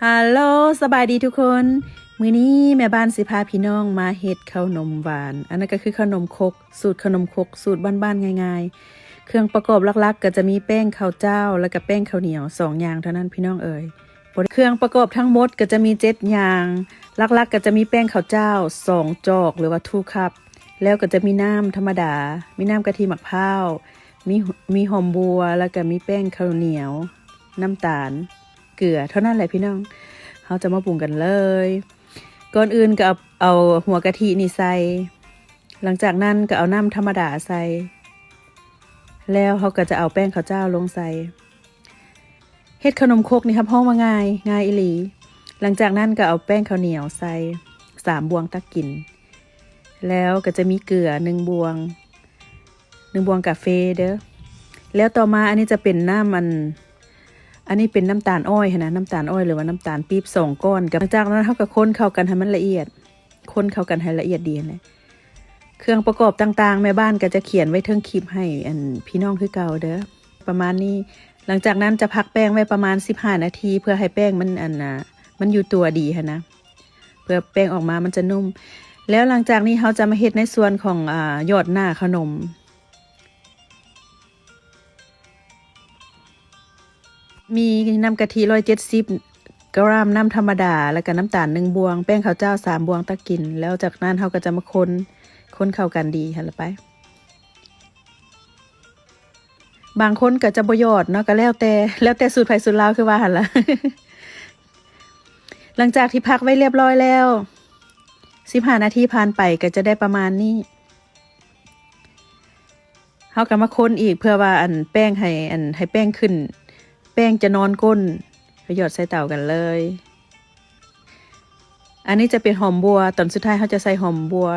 ຮາໂລ ສະບາຍດີທຸກຄົນ. ມື້ນີ້ແມ່ບ້ານຊິພາພີ່ນ້ອງມາເຮັດເຂົ້າໜົມຫວານ. ອັນນັ້ນກໍຄືເຂົ້າໜົມຄົກ, ສູດເຂົ້າໜົມຄົກ, ສູດບ້ານໆ ງ່າຍໆ. ເຄື່ອງປະກອບຫຼັກໆ ກໍຈະມີແປ້ງເຂົ້າຈ້າວ ແລ້ວກໍແປ້ງເຂົ້າໜຽວ ສອງຢ່າງເທົ່ານັ້ນ ພີ່ນ້ອງເອີຍ. ເຄື່ອງປະກອບທັງໝົດກໍຈະມີເຈັດຢ່າງ. ຫຼັກໆ ກໍຈະມີແປ້ງເຂົ້າຈ້າວ ສອງຈອກ ຫຼືວ່າ two cup, ແລ້ວກໍຈະມີນ້ຳທຳມະດາ, ມີນ້ຳກະທິໝາກພ້າວ, ມີ ມີຫອມບົວ, ແລ້ວກໍມີແປ້ງເຂົ້າໜຽວ, ນ້ຳຕານ, ເກືອ ເທົ່ານັ້ນແຫຼະພີ່ນ້ອງ. ເຮົາຈະມາປຸງກັນເລີຍ. ກ່ອນອື່ນກໍເອົາ ເອົາຫົວກະທິນີ້ໃສ່. ຫຼັງຈາກນັ້ນກໍເອົານ້ຳທຳມະດາໃສ່. ແລ້ວເຮົາກໍຈະເອົາແປ້ງເຂົ້າຈ້າວລົງໃສ່. ເຮັດເຂົ້າໜົມຄົກນີ້ຮັບຮອງວ່າງ່າຍ, ງ່າຍອີ່ຫຼີ. ຫຼັງຈາກນັ້ນກໍເອົາແປ້ງເຂົ້າໜຽວໃສ່ ສາມບ່ວງຕັກກິນ. ແລ້ວກໍຈະມີເກືອໜຶ່ງບ່ວງ, ໜຶ່ງບ່ວງກາເຟເດີ້. ແລ້ວຕໍ່ມາອັນນີ້ຈະເປັນນ້ຳ ອັນ ອັນນີ້ເປັນນ້ຳຕານອ້ອຍຫັ້ນນະ, ນ້ຳຕານອ້ອຍ ຫຼືວ່ານ້ຳຕານປີບ ສອງກ້ອນ. ຫຼັງຈາກນັ້ນເຮົາກໍຄົນເຂົ້າກັນໃຫ້ມັນລະອຽດ, ຄົນເຂົ້າກັນໃຫ້ລະອຽດດີຫັ້ນແຫຼະ. ເຄື່ອງປະກອບຕ່າງໆ ແມ່ບ້ານກໍຈະຂຽນໄວ້ເທິງຄລິບໃຫ້ ອັນ ພີ່ນ້ອງຄືເກົ່າເດີ້. ປະມານນີ້. ຫຼັງຈາກນັ້ນຈະພັກແປ້ງໄວ້ປະມານສິບຫ້ານາທີ ເພື່ອໃຫ້ແປ້ງມັນ ອັນນະ ມັນຢູ່ຕົວດີຫັ້ນນະ, ເພື່ອແປ້ງອອກມາມັນຈະນຸ້ມ. ແລ້ວຫຼັງຈາກນີ້ເຮົາຈະມາເຮັດໃນສ່ວນຂອງ ອາ ຢອດໜ້າເຂົ້າໜົມ. ມີນ້ຳກະທິຮ້ອຍເຈັດສິບກຣາມ, ນ້ຳທຳມະດາ ແລ້ວກໍນ້ຳຕານໜຶ່ງບ່ວງ, ແປ້ງເຂົ້າຈ້າວສາມບ່ວງຕັກກິນ. ແລ້ວຈາກນັ້ນເຮົາກໍຈະມາຄົນ, ຄົນເຂົ້າກັນດີຫັ້ນລະໄປ. ບາງຄົນກໍຈະບໍ່ຢອດເນາະ, ກໍແລ້ວແຕ່, ແລ້ວແຕ່ສູດໃຜສູດລາວ ຄືວ່າຫັ້ນລະ. ຫຼັງຈາກທີ່ພັກໄວ້ລຽບຮ້ອຍແລ້ວ ສິບຫ້ານາທີຜ່ານໄປ ກໍຈະໄດ້ປະມານນີ້. ເຮົາກໍມາຄົນອີກ ເພື່ອວ່າ ອັນ ແປ້ງໃຫ້ ອັນ ໃຫ້ແປ້ງຂຶ້ນ, ແປ້ງຈະນອນກົ້ນ. ກໍຢອດໃສ່ເຕົາກັນເລີຍ. ອັນນີ້ຈະເປັນຫອມບົວ, ຕອນສຸດທ້າຍເຮົາຈະໃສ່ຫອມບົວ.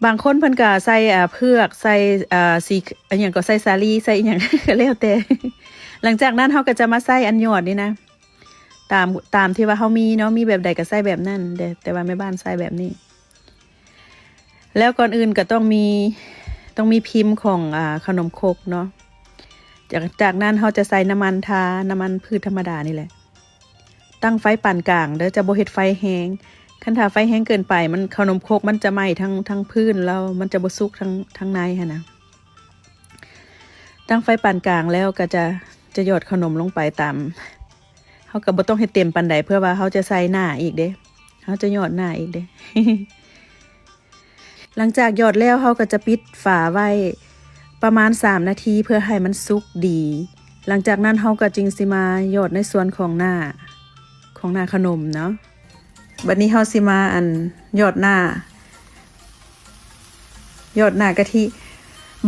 ບາງຄົນເພິ່ນກໍໃສ່ ອາ ເຜືອກ, ໃສ່ ອາ ສີ ອີ່ຫຍັງກໍ ໃສ່ສາລີ, ໃສ່ອີ່ຫຍັງ ກໍແລ້ວແຕ່. ຫຼັງຈາກນັ້ນເຮົາກໍຈະມາໃສ່ອັນຢອດນີ້ນະ, ຕາມ ຕາມທີ່ວ່າເຮົາມີເນາະ, ມີແບບໃດກໍໃສ່ແບບນັ້ນເດ້, ແຕ່ວ່າແມ່ບ້ານໃສ່ແບບນີ້. ແລ້ວກ່ອນອື່ນກໍຕ້ອງມີ ຕ້ອງມີພິມຂອງ ອາ ເຂົ້າໜົມຄົກເນາະ. ຈາກ ຈາກນັ້ນເຮົາຈະໃສ່ນ້ຳມັນທາ, ນ້ຳມັນພືດທຳມະດານີ້ແຫຼະ. ຕັ້ງໄຟປານກາງເດີ້, ຈະບໍ່ເຮັດໄຟແຮງ. ຄັນຖ້າໄຟແຮງເກີນໄປ ມັນ ເຂົ້າໜົມຄົກມັນຈະໄໝ້ທັງ ທັງພື້ນ ແລ້ວມັນຈະບໍ່ສຸກທັງ ທັງໃນຫັ້ນນະ. ຕັ້ງໄຟປານກາງແລ້ວກໍຈະ ຈະຢອດເຂົ້າໜົມລົງໄປຕາມ, ເຮົາກໍບໍ່ຕ້ອງເຮັດເຕັມປານໃດ ເພື່ອວ່າເຮົາຈະໃສ່ໜ້າອີກເດ້, ເຮົາຈະຢອດໜ້າອີກເດ້. ຫຼັງຈາກຢອດແລ້ວ ເຮົາກໍຈະປິດຝາໄວ້ປະມານສາມນາທີ ເພື່ອໃຫ້ມັນສຸກດີ. ຫຼັງຈາກນັ້ນເຮົາກໍຈຶ່ງຊິມາຢອດໃນສ່ວນຂອງໜ້າ ຂອງໜ້າເຂົ້າໜົມເນາະ. ບັດນີ້ເຮົາຊິມາ ອັນ ຢອດໜ້າ ຢອດໜ້າກະທິ.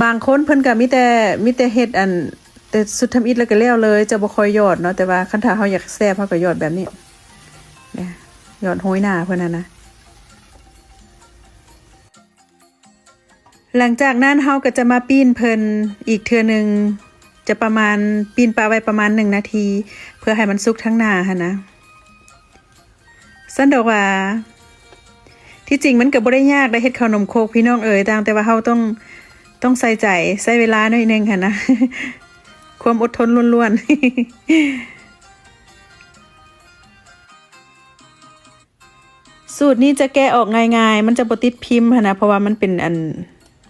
ບາງຄົນເພິ່ນກໍມີແຕ່ ມີແຕ່ເຮັດ ອັນ ແຕ່ຊຸດທຳອິດແລ້ວກໍແລ້ວເລີຍ, ຈະບໍ່ຄ່ອຍຢອດເນາະ. ແຕ່ວ່າຄັນຖ້າເຮົາຢາກແຊບ ເຮົາກໍຢອດແບບນີ້ ຢອດໂຮຍໜ້າເພິ່ນຫັ້ນນະ. ຫຼັງຈາກນັ້ນເຮົາກໍຈະມາປີ້ນເພິ່ນອີກເທື່ອໜຶ່ງ, ຈະປະມານ ປີ້ນປະໄວ້ປະມານໜຶ່ງນາທີ ເພື່ອໃຫ້ມັນສຸກທັງໜ້າຫັ້ນນະ. ຊັ້ນດອກຫວາ. ທີ່ຈິງມັນກໍບໍ່ໄດ້ຍາກໄດ໋ ເຮັດເຂົ້າໜົມຄົກ ພີ່ນ້ອງເອີຍ, ຕ່າງແຕ່ວ່າເຮົາຕ້ອງ ຕ້ອງໃສ່ໃຈ, ໃຊ້ເວລາໜ້ອຍໜຶ່ງຫັ້ນນະ, ຄວາມອົດທົນລ້ວນໆ. ສູດນີ້ຈະແກະອອກງ່າຍໆ, ມັນຈະບໍ່ຕິດພິມຫັ້ນນະ, ເພາະວ່າມັນເປັນ ອັນ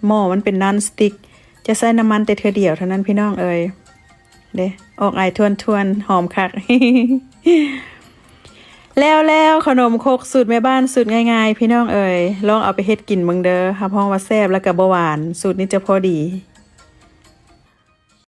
ໝໍ້ມັນເປັນນອນສະຕິກ, ຈະໃຊ້ນ້ຳມັນແຕ່ເທື່ອດຽວເທົ່ານັ້ນ ພີ່ນ້ອງເອີຍ. ເດ້ ອອກອາຍທວນໆ ຫອມຄັກ. ແລ້ວໆ ເຂົ້າໜົມຄົກສູດແມ່ບ້ານ ສູດງ່າຍໆ ພີ່ນ້ອງເອີຍ, ລອງເອົາໄປເຮັດກິນເບິ່ງເດີ, ຮັບຮອງວ່າແຊບ ແລ້ວກໍບໍ່ຫວານ, ສູດນີ້ຈະພໍດີ.